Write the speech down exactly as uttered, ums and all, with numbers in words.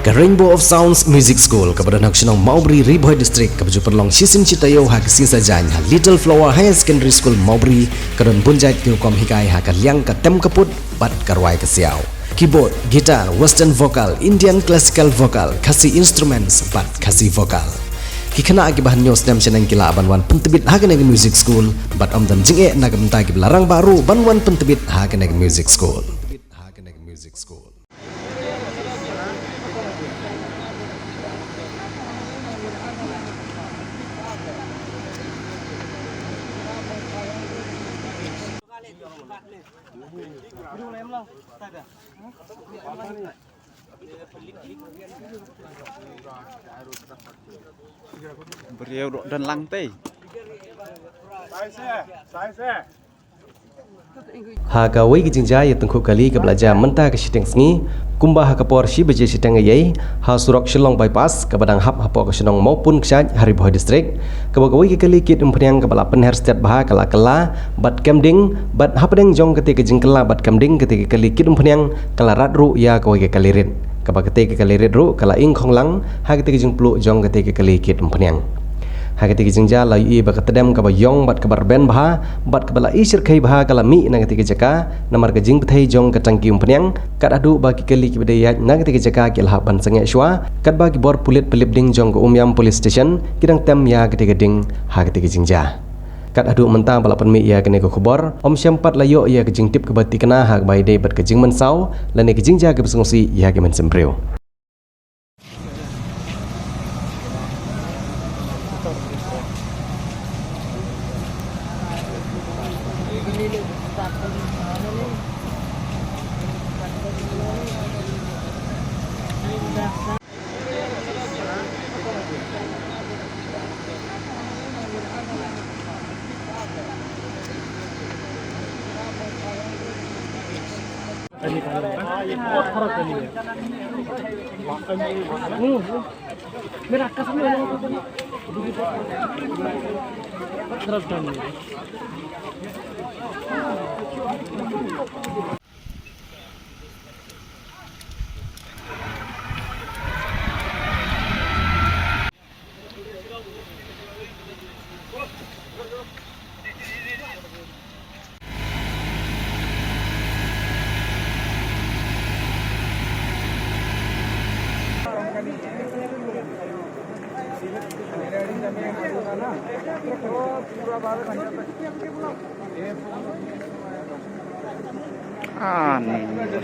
Ka Rainbow of Sounds Music School, kaba don ha ka shnong Mawbri, Ri Bhoi District, kaba ju pynlong shisien shi taïew ha ka sngi Saitjaiñ ha Little Flower Higher Secondary School Mawbri, ka don bun jait ki rukom hikai ha ka liang ka tem ka put bad ka rwai ka siaw. Keyboard, guitar, western vocal, Indian classical vocal, Khasi instruments bad Khasi vocal. Ki khynnah kiba hynñiew snem shaneng ki lah ban wan pyntbit ha kane ka music school bad ym don jingeh na ka bynta kiba la rangbah ruh ban wan pyntbit ha kane ka music school. Briew ruh don lang te. Ha kawei ka jingjia ïa tyngkhuh kali kaba la jia mynta ka shiteng sngi, kumba ha ka por shi baje shiteng ïa ei, ha surok Shillong Bypass, kaba dang hap hapoh ka shnong Mawpun Kshaid ha Ri Bhoi District, kaba kawei ka kali kit umphniang kaba la pynher stet bha ka la kylla bad kem ding, bad hapdeng jong kata ka jingkylla bad kem ding kata ka kali kit umphniang ka la rat ruh ïa kawei ka kali rit, kaba kata ka kali rit ruh ka la ing khonglang ha kata ka jingpluh jong kata ka kali kit umphniang. Ha kata ka jingjia la ïohi ba ka tdem kaba ïong bad kaba rben bha bad kaba la i shyrkhei bha ka la mih na kata ka jaka, namar ka jingbthei jong ka tangki umphniang, kat haduh ba ki kali kiba dei ïaid na kata ka jaka ki la hap ban sangeh shuwa, katba ki bor pulit pynlip ding jong ka Umiam Police Station ki dang tem ïa kata ka ding ha kata ka jingjia. Kat haduh mynta ba la pynmih ïa kane ka khubor, ym shym pat la ïoh ïa ka jingtip kaba tikna ha kaba ïadei bad ka jingmynsaw lane ka jingjia kaba sngewsih ïa ki mynsiem briew. Ah, ni, ni, ni.